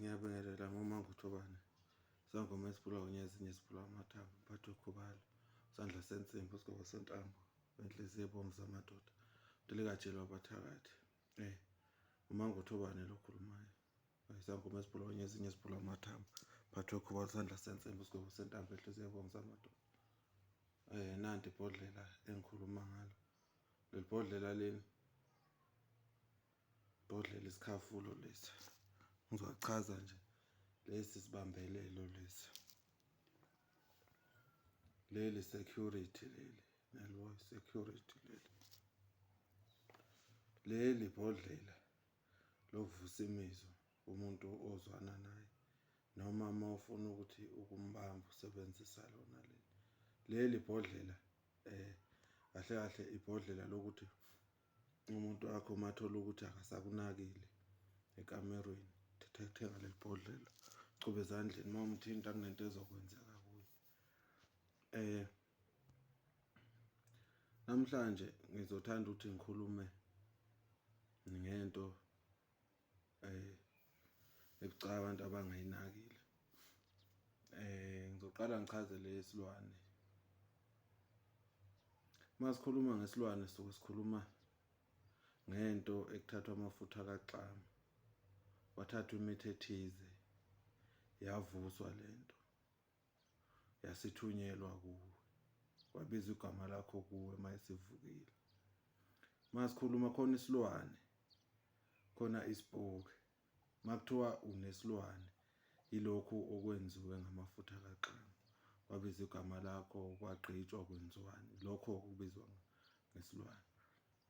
Ngiyabingelela ngoma nguthobane. Sangoma esiphula unyezi ezinye siphula amathambo, mphathi wekhubalo, sandla sensimbi, sigwebo sentambo, wenhliziyo ebomvu zamadoda. Ntilikajelwa abathakathi. Uma nguthobane lo khulumayo. Isangoma esiphula unyezi ezinye siphula amathambo, mphathi wekhubalo, sandla sensimbi, sigwebo sentambo, enhliziyo ebomvu zamadoda. Nanti ibhodlela engikhuluma ngalo. Leli bhodlela leli bhodlela isikhafulo lesi. Ngizochaza nje lesi sibambelelo lesi. Leli security leli, nalibo security leli. Leli bhodlela lokuvusa imizwa umuntu ozwana naye noma uma ufuna ukuthi ukumbamba usebenzisa lona leli. Leli bhodlela kahle kahle ibhodlela lokuthi umuntu wakho uma athola ukuthi akasakunakile ekamerweni, thatha thenga leli bhodlela cobe ezandleni uma umthinta kunento ezokwenzeka kuye. Namhlanje ngizothanda ukuthi ngikhulume ngento ebucayi abantu abangayinakile. Ngizoqala ngichaze le silwane. Uma sikhuluma ngesilwane sisuke sikhuluma ngento ekuthathwa amafutha kaxama, kwathathwa imithi ethize yavuswa lento yasithunyelwa kuwe, kwabizwa igama lakho kuwe uma isivukile. Uma sikhuluma khona isilwane, khona isipoki. Uma kuthiwa unesilwane yilokhu okwenziwe ngamafutha kaxama, kwabizwa igama lakho, kwagqitshwa kwenziwani, lokho okubizwa ngesilwane.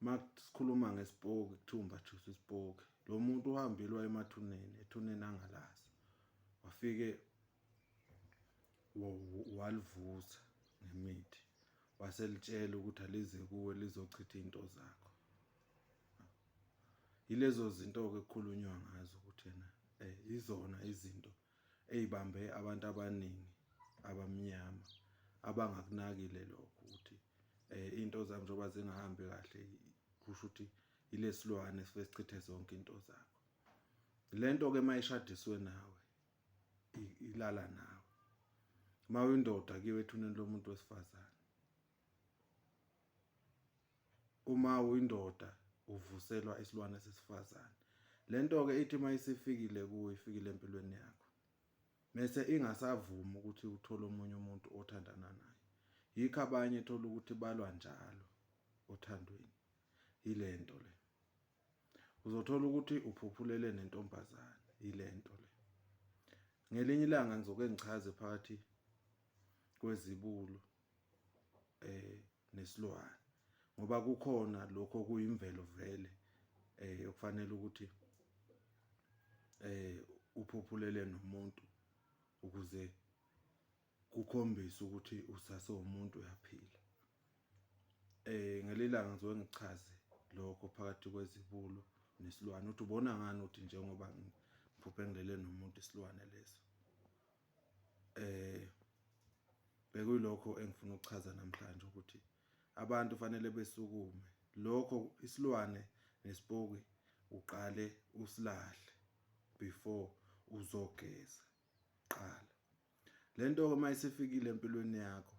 Uma sikhuluma ngesipoki kuthiwa umbathiswa isipoki, lo muntu uhambile waya emathuneni, ethuneni angalazi, wafike walivusa ngemithi, waselitshela ukuthi alize kuwe lizochitha iy'nto zakho. Yilezo zinto-ke ekukhulunywa ngazo ukuthi ena yizona izinto ey'bambe abantu abaningi abamnyama abangakunakile lokho ukuthi iy'nto zabo njengoba zingahambi kahle kusho ukuthi yilesilwane esifike sichithe zonke iy'nto zakho. Le nto-ke uma ishadiswe nawe ilala nawe. Uma uyindoda kuyiwa ethuneni lomuntu wesifazane. Uma uyindoda uvuselwa isilwane sesifazane. Le nto-ke ithi uma isifikile kuwe ifikile empilweni yakho mese ingasavumi ukuthi uthole omunye umuntu othandana naye. Yikho abanye thola ukuthi balwa njalo othandweni yile nto le. Uzothola ukuthi uphuphulele nentombazane yile nto le. Ngelinye ilanga ngizoke ngichaze phakathi kwezibulo nesilwane ngoba kukhona lokho okuyimvelo vele okufanele ukuthi uphuphulele nomuntu ukuze kukhombise ukuthi usasewumuntu uyaphila. Ngelinye ilanga ngizoke ngichaze lokho phakathi kwezibulo nesilwane ukuthi ubona ngani ukuthi njengoba ngiphuphe ngilele nomuntu isilwane leso. Bekuyilokho engifuna ukuchaza namhlanje ukuthi abantu fanele besukume lokho isilwane nesipoki uqale usilahle before uzogeza qala. Le nto-ke uma isifikile empilweni yakho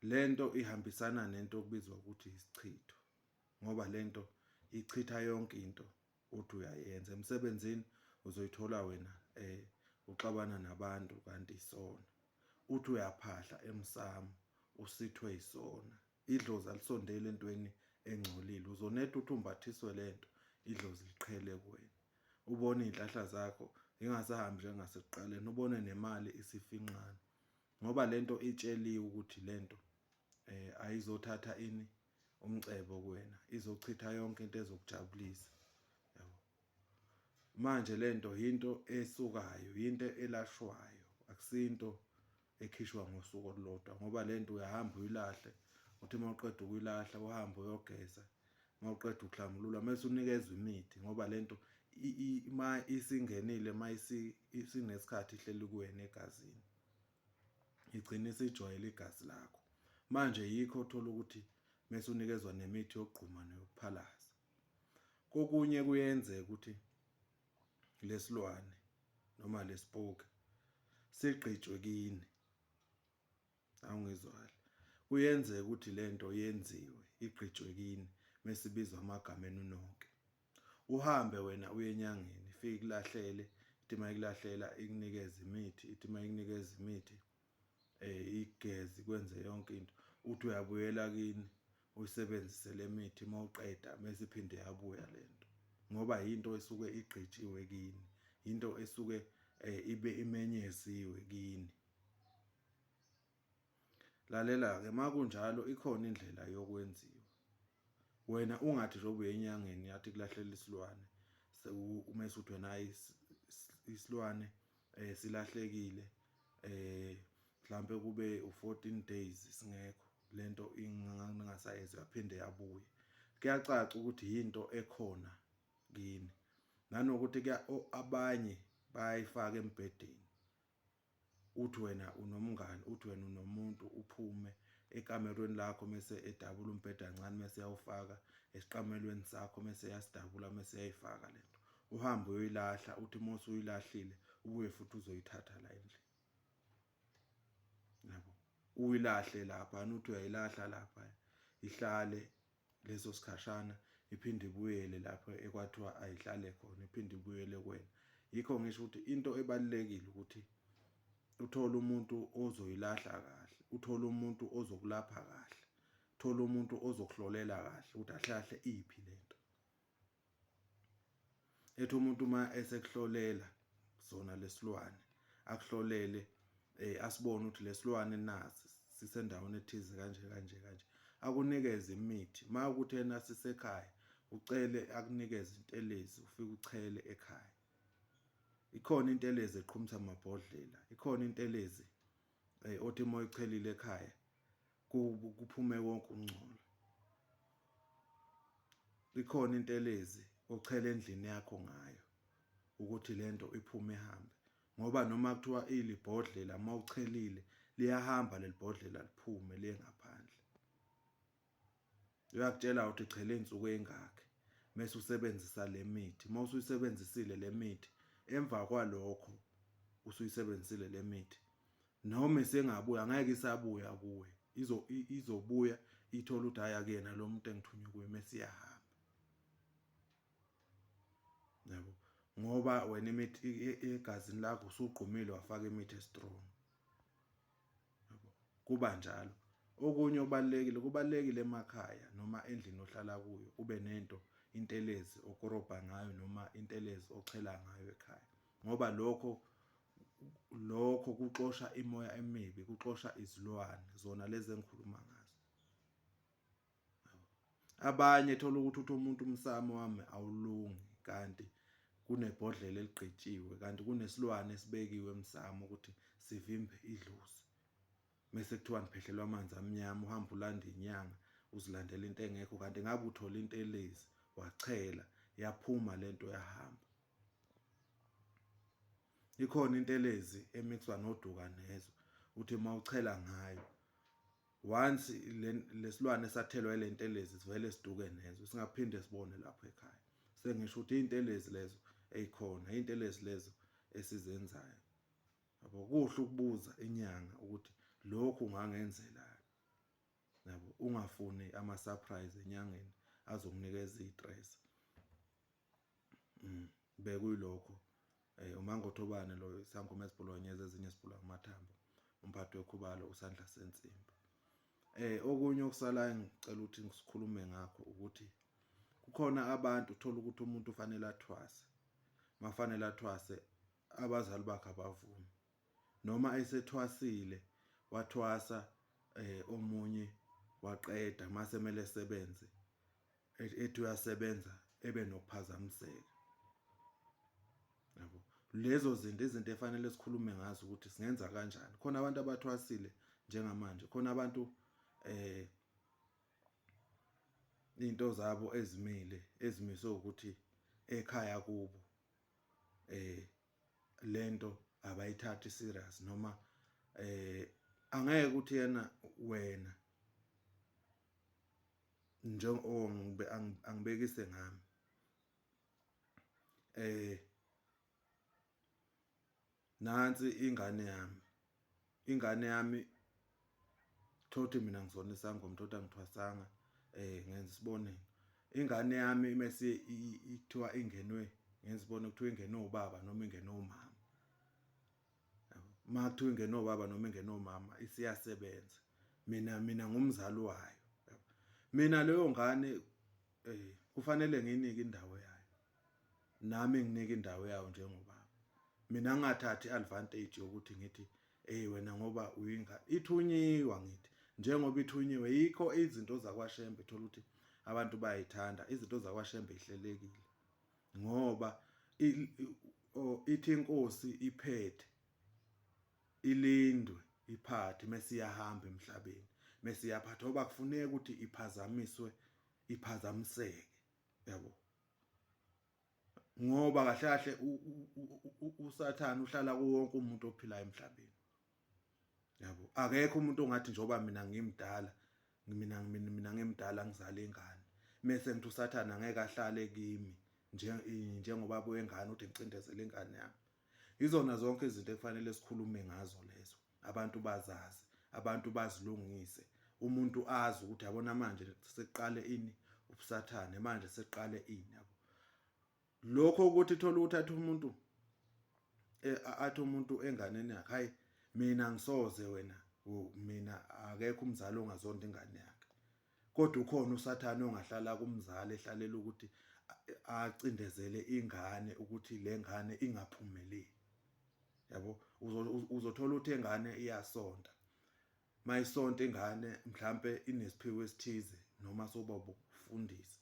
le nto ihambisana nento okubizwa ukuthi isichitho ngoba le nto ichitha yonke into uthi uyayenza emsebenzini uzoyithola wena uxabana nabantu kanti isona. Uthi uyaphahla emsamo usithwe isona. Idlozi alisondeli entweni engcolile, uzonetha uthi umbathiswe lento idlozi liqhele kuwena. Ubone iy'nhlahla zakho ingasahambi njengasekuqaleni, ubone nemali isifinqana ngoba lento itsheliwe ukuthi lento ayizothatha ini umcebo kuwena, izochitha yonke into ezokujabulisa yabo. Manje lento yinto esukayo, yinto elashwayo, akusinto ekhishwa ngosuku olulodwa ngoba lento uyahamba uyilahle, uthi uma uqeda ukuyilahla uhambe uyogeza, uma uqeda ukuhlambulula mese unikezwa imithi ngoba lento uma isingenile uma isinesikhathi ihleli kuwena egazini igcina isijwayele igazi lakho. Manje yikho uthola ukuthi mese unikezwa nemithi yokugquma neyokuphalaza. Kokunye kuyenzeka ukuthi lesilwane noma lesipoki sigqitshwe kini. Awungizwa kahle. Kuyenzeka ukuthi lento yenziwe igqitshwe kini mesibizwa amagama enu nonke. Uhambe wena uye enyangeni ifike ikulahlele, ithi uma ikulahlela ikunikeze imithi, ithi uma ikunikeza imithi igeze ikwenze yonke into. Uthi uyabuyela kini uyisebenzise le mithi uma uqeda mese iphinde yabuya le nto ngoba yinto esuke igqitshiwe kini, yinto esuke ibe imenyeziwe kini. Lalela-ke uma kunjalo ikhona indlela yokwenziwa. Wena ungathi njengoba uye enyangeni yathi kulahlela isilwane mese uthi wena hhayi isilwane silahlekile mhlampe kube u-14 days singekho lento ingasayezwa yaphinde yabuya. Kuyacaca ukuthi yinto ekhona kini nanokuthi abanye bayayifaka embhedeni. Uthi wena unomngani, uthi wena unomuntu uphume ekamerweni lakho mese edabula umbhede kancane mese eyawufaka esiqamelweni sakho mese eyasidabula mese eyayifaka lento. Uhambe uyoyilahla uthi uma usuyilahlile ubuye futhi uzoyithatha la endlini. Yabo. Uyilahle lapha, uthi uyayilahla lapha ihlale leso sikhashana iphinde ibuyele lapho ekwathiwa ayihlale khona iphinde ibuyele kuwena. Yikho ngisho ukuthi into ebalulekile ukuthi uthole umuntu ozoyilahla kahle, uthole umuntu ozokulapha kahle, uthole umuntu ozokuhlolela kahle ukuthi kahle kahle iphi lento. Ethi umuntu uma esekuhlolela sona lesilwane akuhlolele asibone ukuthi lesilwane nasi sisendaweni ethize kanje kanje kanje akunikeze imithi uma ukuthi yena sisekhaya ucele akunikeze intelezi ufike uchele ekhaya. Ikhona intelezi eqhumisa amabhodlela, ikhona intelezi othi uma uyichelile ekhaya kuphume konke ukungcola. Ikhona intelezi ochela endlini yakho ngayo ukuthi lento iphume ihambe ngoba noma kuthiwa ilibhodlela uma uchelile liyahamba leli bhodlela liphume liye ngaphandle. Uyakutshela ukuthi chela iy'nsuku ey'ngakhi mese usebenzisa le mithi. Uma usuyisebenzisile le mithi emva kwalokho usuyisebenzisile le mithi noma isengabuya ngeke isabuya kuwe izo izobuya ithole ukuthi hhayi akuyena lo muntu engithunywe kuye mese iyahamba. Yabo ngoba wena imithi egazini lakho usugqumile wafaka imithi e-strong. Yabo kuba njalo. Okunye okubalulekile kubalulekile emakhaya noma endlini ohlala kuyo ube nento intelezi okorobha ngayo noma intelezi ochela ngayo ekhaya ngoba lokho lokho kuxosha imoya emibi kuxosha izilwane zona lezi engikhuluma ngazo. Abanye thola ukuthi uthi umuntu umsamo wami awulungi kanti kunebhodlela eligqitshiwe kanti kunesilwane esibekiwe emsamo ukuthi sivimbe idlozi. Mese kuthiwa niphehlelwa amanzi amnyama uhambe ulanda inyanga uzilandela into engekho kanti ngabe uthola into elezi wachela yaphuma lento yahamba. Ikhona intelezi emixwa noduka nezwe uthi uma uchela ngayo once lesilwane esathelwa ile ntelezi sivele siduke nezwe singaphinde sibone lapho ekhaya. Sengisho ukuthi iy'ntelezi lezo ey'khona, iy'ntelezi lezo esizenzayo. Yabo kuhle ukubuza inyanga ukuthi lokhu ungangenzelani. Yabo ungafuni ama-surprise enyangeni azokunikeza iy'stress. Bekuyilokho uMangothobane lo isangoma esibhulonyeza ezinye esibhula amathambo umphathi wekhubalo usandla sensimbi. Okunye okusalayo engicela ukuthi ngisikhulume ngakho ukuthi kukhona abantu uthola ukuthi umuntu ufanele athwase mafanele athwase abazali bakhe abavumi noma esethwasile wathwasa omunye waqeda mase mele esebenze ethi uyasebenza ebe nokuphazamiseka yabo. Lezo zinto izinto efanele sikhulume ngazo ukuthi singenza kanjani. Khona abantu abathwasile njengamanje, khona abantu into zabo ezimile ezimiswe ukuthi ekhaya kubo lento abayithathi serious noma angeke ukuthi yena wena angibekise ngami. Nansi ingane yami, ingane yami thothi mina ngisona isangoma thothi angithwasanga ngenza isibonelo. Ingane yami mese kuthiwa ingenwe, ngenza isibonelo kuthiwa ingenwe ubaba noma ingenwe umama. Uma kuthiwa ingenwe ubaba noma ingenwe umama isiyasebenza. Mina ngumzali wayo. Mina leyo ngane kufanele ngiyinike indawo yayo. Nami nginike indawo yayo njengobaba. Mina ngingathathi i-advantage yokuthi ngithi hey wena ngoba uyingane. Ithunyiwe angithi. Njengoba ithunyiwe yikho izinto zakwaShembe thola ukuthi abantu bayayithanda izinto zakwaShembe ihlelekile. Ngoba ithi inkosi iphethe ilindwe iphathe mese iyahamba emhlabeni mese iyaphatha ngoba kufuneka ukuthi iphazamiswe iphazamiseke yabo ngoba kahle kahle uSathane uhlala kuwo wonke umuntu ophilayo emhlabeni yabo. Akekho umuntu ongathi njengoba mina ngimdala mina ngimdala ngizale ingane mese ngithi uSathane angeke ahlale kimi njengoba wengane uthi ngicindezele ingane yami. Izona zonke izinto ekufanele sikhulume ngazo lezo, abantu bazazi, abantu bazilungise, umuntu azi ukuthi yabona manje sekuqale ini ubusathane, manje sekuqale ini yabo. Lokho ukuthi thola ukuthi athi umuntu athi umuntu enganeni yakhe hayi mina ngisoze wena mina akekho umzali ongazonda ingane yakhe. Kodwa ukhona uSathane ongahlala kumzali ehlalela ukuthi acindezele ingane ukuthi le ngane ingaphumeleli. Yabo uzothola ukuthi ingane iyasonta. Mayisonta ingane mhlampe inesiphiwo esithize noma soba ubufundisi.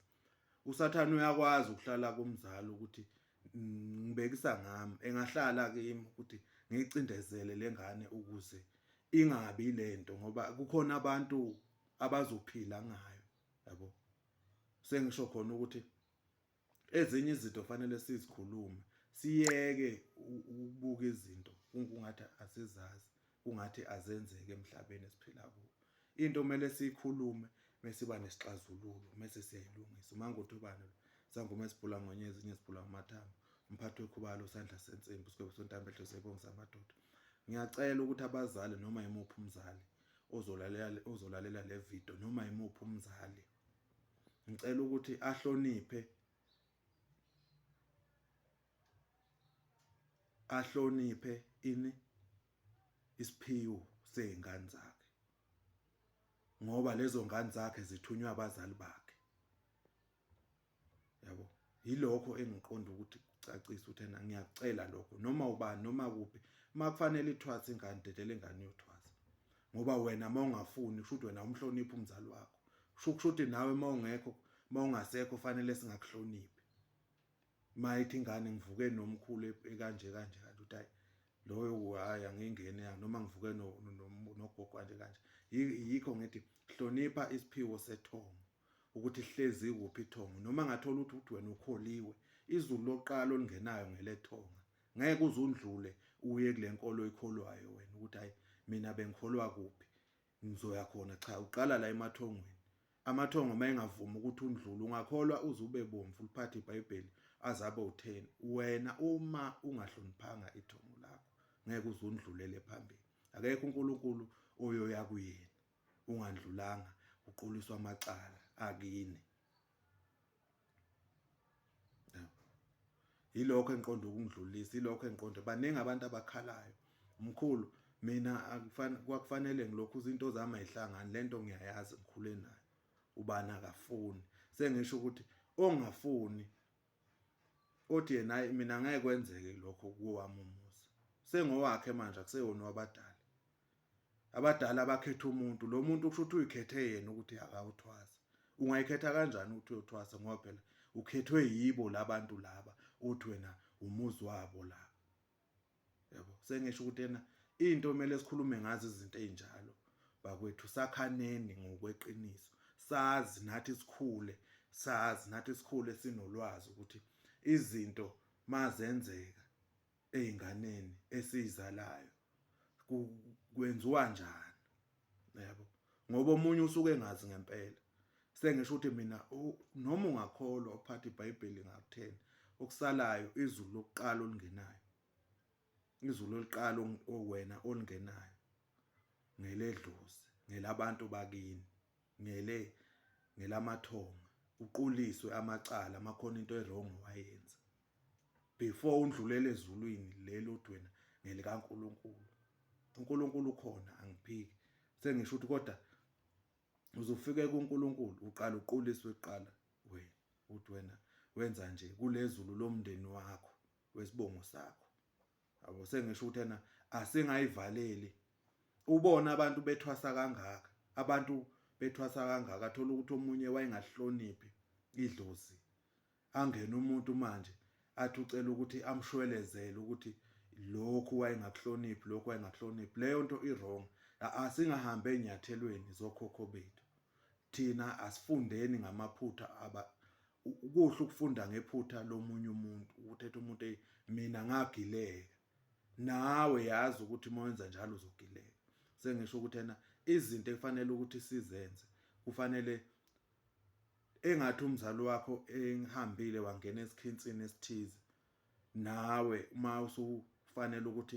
USathane uyakwazi ukuhlala kumzali ukuthi ngibekisa ngami engahlala kimi ukuthi ngiyicindezele lengane ukuze ingabi lento ngoba kukhona abantu abazophila ngayo yabo. Sengisho khona ukuthi ezinye izinto fanele sizikhulume siyeke ukubuka izinto kungathi asizazi kungathi azenzeki emhlabeni esiphila kuwo. Into kumele siyikhulume mesiba nesixazululo mese siyayilungisa. Umangothubane lo sangoma esibhula ngonyezi ezinye zibhula ngamathambo umphathi wekhubalo usandla sensimbi isigwebo sontambo ehle sebonga samadoda. Ngiyacela ukuthi abazali noma imuphi umzali ozolalela le video noma imuphi umzali ngicela ukuthi ahloniphe ahloniphe ini isiphiwo sezingane zakhe ngoba lezo ngane zakhe zithunywa abazali bakhe yabo. Yilokho engiqonda ukuthi kucacisa ukuthi ena ngiyacela lokho noma ubani noma kuphi uma kufanele ithwase ingane dedela ingane iyothwasa ngoba wena uma ungafuni kusho ukuthi wena umhloniphi umzali wakho kusho ukuthi nawe uma ungekho uma ungasekho fanele singakuhloniphi. Uma ithi ingane ngivuke nomkhulu ekanje kanje kanje uthi hayi loyo hhayi angingeni ya noma ngivuke nogogo kanje kanje. Yikho ngithi hlonipha isiphiwo sethongo ukuthi hlezi kuphi ithongo noma ngathola ukuthi uthi wena ukholiwe izulu lokuqala olingenayo ngelethonga ngeke uze undlule uye kule nkolo oyikholwayo wena ukuthi hayi mina bengikholwa kuphi ngizoya khona cha uqala la emathongweni. Amathongo uma engavumi ukuthi undlule ungakholwa uze ube bomvu uliphathe iBhayibheli aze abe u-10 wena uma ungahloniphanga ithongo lakho ngeke uze undlulele phambili. Akekho uNkulunkulu oyoya kuyena ungandlulanga uquliswa amacala akini. Yilokho engiqonde ukungidlulisa, yilokho engiqonde. Baningi abantu abakhalayo. Mkhulu, mina kwakufanele ngilokhu izinto zami ayihlangani, lento ngiyayazi ngikhule nayo. Ubani akafuni. Sengisho ukuthi ongafuni othi yena hayi mina ngeke kwenzeke lokho kowami umuzi. Sengowakhe manje akusewona wabadala. Abadala bakhetha umuntu, lo muntu kusho ukuthi uyikhethe yena ukuthi akawuthwasa. Ungayikhetha kanjani ukuthi uyothwasa ngoba phela ukhethwe yibo labantu laba uthi wena umuzi wabo laba. Yabo, sengisho ukuthi ena into kumele sikhulume ngazo izinto ezinjalo bakwethu sakhaneni ngokweqiniso sazi nathi sikhule sazi nathi sikhule sinolwazi ukuthi izinto mazenzeka ezinganeni esizalayo kwenziwa njani yabo ngoba omunye usuke engazi ngempela sengisho ukuthi mina noma ungakholwa uphatha iBhayibheli ngakutheni okusalayo izulu lokuqala olingenayo. Izulu eliqala wena olingenayo ngeledlozi, ngelabantu bakini, ngele ngelamathonga, uquliswe amacala makhona into e-wrong wayenza before undlulele ezulwini lelo uthi wena ngelikaNkulunkulu. UNkulunkulu ukhona, angiphiki, sengisho ukuthi kodwa uzufike kuNkulunkulu uqala uquliswe kuqala wena, uthi wena wenza nje kulezulu lomndeni wakho wesibongo sakho. Yabo, sengisho ukuthi ena asingayivaleli. Ubona abantu bethwasa kangaka, abantu bethwasa kangaka, thola ukuthi omunye wayengahloniphi idlozi, angene umuntu manje athi ucela ukuthi amshwelezele ukuthi lokhu wayengakuhloniphi, lokhu wayengakuhloniphi. Leyo nto i-wrong. Asingahambe ey'nyathelweni zokhokho bethu. Thina asifundeni ngamaphutha aba kuhle ukufunda ngephutha lomunye umuntu, ukuthi ethi umuntu, eyi, mina ngagileka, nawe yazi ukuthi uma wenza njalo uzogileka. Sengisho ukuthi ena izinto ekufanele ukuthi sizenze, kufanele engathi umzali wakho engihambile wangena esikhinsini esithize, nawe uma usufanele ukuthi